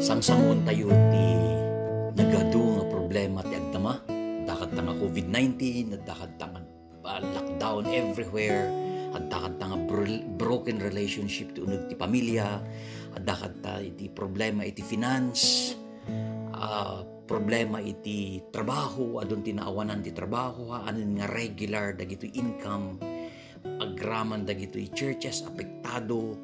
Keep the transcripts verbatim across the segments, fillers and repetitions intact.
Sangsamoentayo ti nagadu nga problema ti agdama. Adda kadta nga covid nineteen, adda kadta nga, ah, lockdown everywhere, adda kadta nga bro-, broken relationship ti uneg ti pamilya, adda kadta iti problema iti finance, ah, problema iti trabaho, adun ti naawanan ti trabaho, haan nga regular dagitoy income, agraman dagitoy churches, apektado,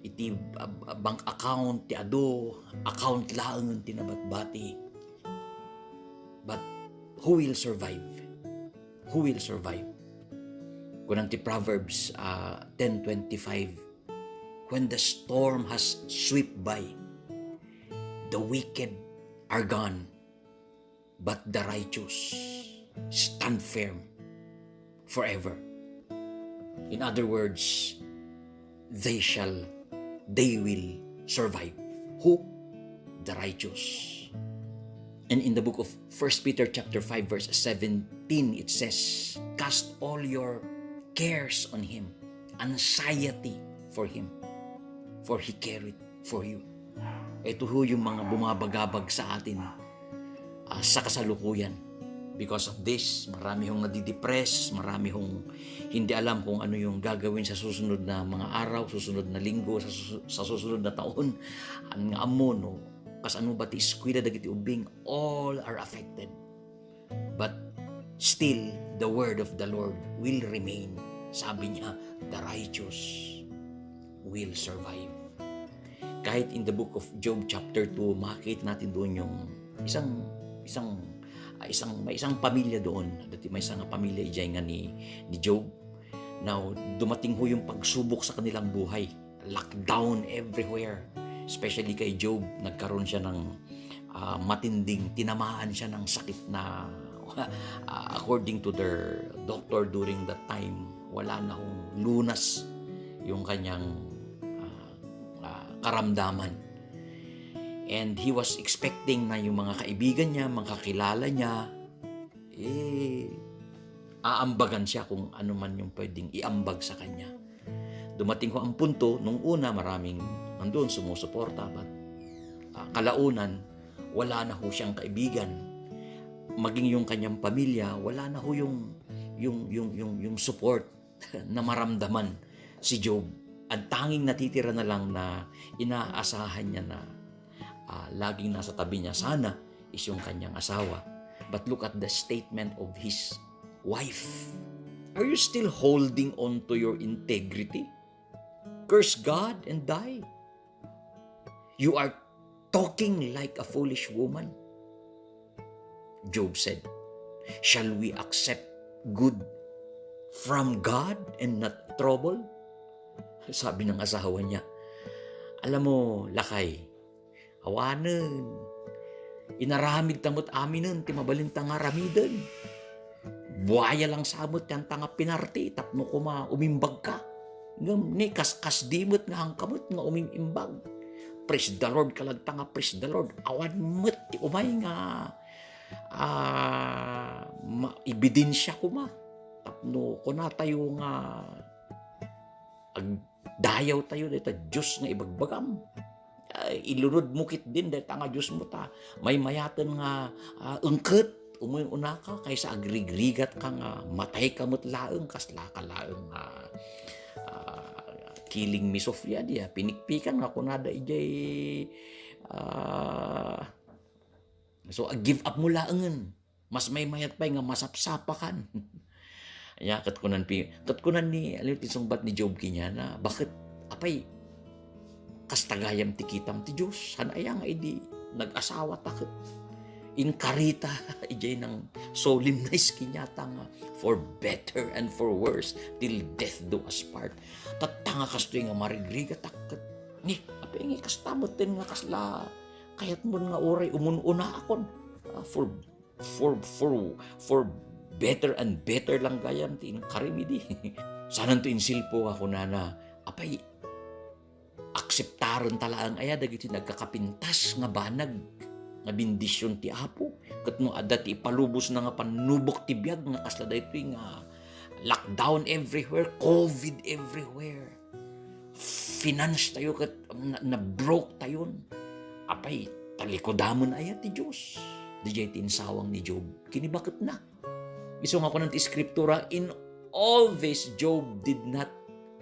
iti, ah, bank account ti adu, account laeng ti nabatbati. But who will survive? Who will survive? Kunan ti Proverbs, ah, ten twenty-five, "When the storm has swept by, the wicked are gone, but the righteous stand firm forever." In other words, they shall, they will survive. Who? The righteous. And in the book of First Peter chapter five verse seventeen, it says, "Cast all your cares on him, anxiety for him, for he careth for you." Ito ho yung mga bumabagabag sa atin, ah, sa kasalukuyan. Because of this, marami hong nadidepress, marami hong hindi alam kung ano yung gagawin sa susunod na mga araw, susunod na linggo, sa susu-, sa susunod na taon. Ang ammo, no, kas ano ba ti eskwela dagiti ubing, all are affected. But still, the word of the Lord will remain. Sabi niya, "The righteous will survive." Kahit in the book of Job chapter two, makita natin doon yung isang, isang, ah, isang, may isang pamilya doon. Dati may isang pamilya ijay nga ni, ni Job. Now, dumating ho yung pagsubok sa kanilang buhay. Lockdown everywhere. Especially kay Job, nagkaroon siya ng, ah, matinding, tinamaan siya ng sakit na, ah, according to their doctor during that time, wala na hong lunas yung kanyang, ah, ah, karamdaman. And he was expecting na yung mga kaibigan niya, mga kakilala niya, eh, aambagan siya kung ano man yung pwedeng iambag sa kanya. Dumating ho ang punto, nung una, maraming nandun sumusuporta, but, ah, kalaunan, wala na ho siyang kaibigan. Maging yung kanyang pamilya, wala na ho yung, yung, yung, yung, yung support na maramdaman si Job. Ang tanging natitira na lang na inaasahan niya na, ah, laging nasa tabi niya sana is yung kanyang asawa. But look at the statement of his wife. "Are you still holding on to your integrity? Curse God and die. You are talking like a foolish woman." Job said, "Shall we accept good from God and not trouble?" Sabi ng asawa niya, "Alam mo, lakay, awanen. Inaramid ta met aminen ti mabalinta nga aramiden. Buaya lang sa met ti anta nga pinarti tapno koma umimbag ka. Ngem ni kas, kasdi met nga saan ka met nga umim-imbag. Praise the Lord ka latta nga praise the Lord. Awan met ti umay nga, ah, ma-, ebidensia koma. Tapno kunatayo nga agdayawtayo dayta Dios nga ibagbagam. Ay, ilunodmo ketdin dayta nga diosmo ta maymayaten nga, ah, engket, umun-unaka kaysa agrigrigat ka nga matay ka met laeng, kasla ka laeng nga, ah, killing me softly, adi, ah, pinikpikan nga kunada ijay, ah, so, ag-give up mo laengen. Mas maymayat pay nga masapsapakan." Aya, ket kunan pi-, ket kunan ni, aliw ti sungbat ni Job kenkuana, "Baket, apay, kasta gayam ti kitam ti Dios? Saan aya nga idi nag-asawa ta ket inkarita ijay nang solemnize kenkuata nga for better and for worse, till death do us part. Tatta nga kastoy nga marigrigatak ket, ni, apay nga kasta metten nga kasla kayatmon nga uray umun-unaakon, ah, for for, for, for better and better lang gayam ti inkarim idi." Saananto insilpo nga kunana, "Apay, akseptarenta laeng aya dagiti nagkakapintas nga banag nga bendision ti Apo? Ket no adda ti ipalubosna nga pannubok ti biag nga kasla daytoy nga lockdown everywhere, covid everywhere, finance tayo ket na, na-broke tayon. apay, talikudamen aya ti Dios? Diay ti insawang ni Job, kinibaketna. Isu nga kunan ti Eskriptura, "In all this, Job did not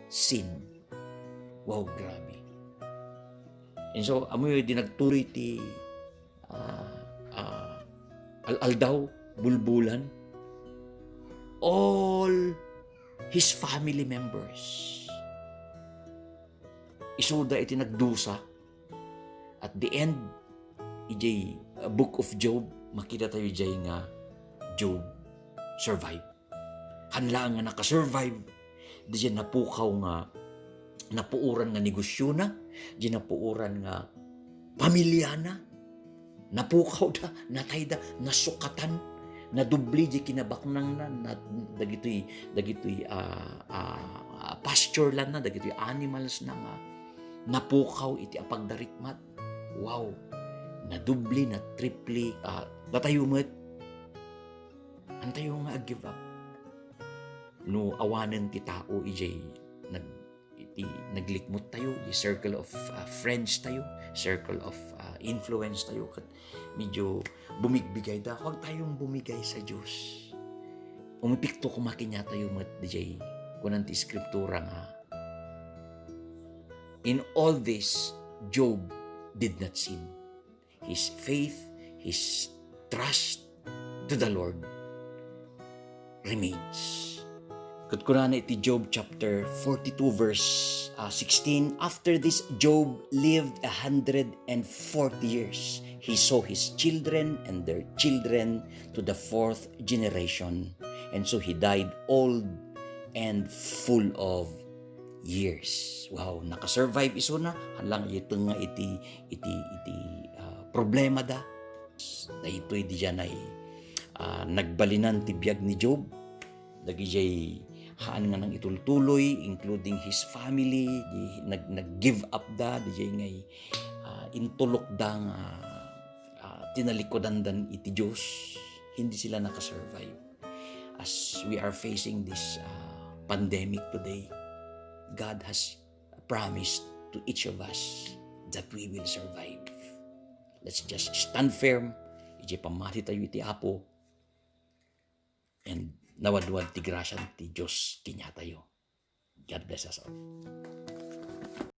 sin." Wow, grabe. And so, amoy di nagtuloy ti, ah, ah, al-aldaw, bulbulan. All his family members. Isuda iti nagdusa. At the end, ijay, uh, Book of Job, makita tayo ijay nga Job survive. Haan laeng nga nakasurvive, diay napukaw nga, napuoran nga negosyona, diay napuoran nga pamiliana, napukawda, natayda, nasukatan, nadubli diay kinabaknangna, na, dagitoy, dagitoy, ah, ah, pasture land na, dagitoy animals na nga napukaw iti apagdarikmat. Wow! Nadubli, natripli, ah, datayo met, haantayo nga ag-give up. No awanen ti tao ijay nag-, iti naglikmut tayo, iti circle of, ah, friends tayo, circle of, ah, influence tayo, ket medyo bumigbigay da, huwag tayong bumigay sa Diyos. Umipikto koma kaniatayo met diay kunan ti Eskriptura nga, "In all this, Job did not sin." His faith, his trust to the Lord remains. Ket kunana iti Job chapter forty-two, verse, uh, sixteen, "After this, Job lived a hundred and forty years. He saw his children and their children to the fourth generation. And so he died old and full of years." Wow, nakasurvive isuna. Haan lang iti tengnga iti, iti, iti, ah, problema da. Daytoy diay, ah, nagbalinan ti biag ni Job. Dagijay haan nga nangitultuloy, including his family, di nag-, nag-give up da, diay ngay, ah, intulok da nga, ah, tinalikudandan iti Dios. Hindi sila nakasurvive. As we are facing this, uh, pandemic today, God has promised to each of us that we will survive. Let's just stand firm. Iti pammati tayo iti Apo. And nawadwad ti grasya ti Dios kaniatayo. God bless us all.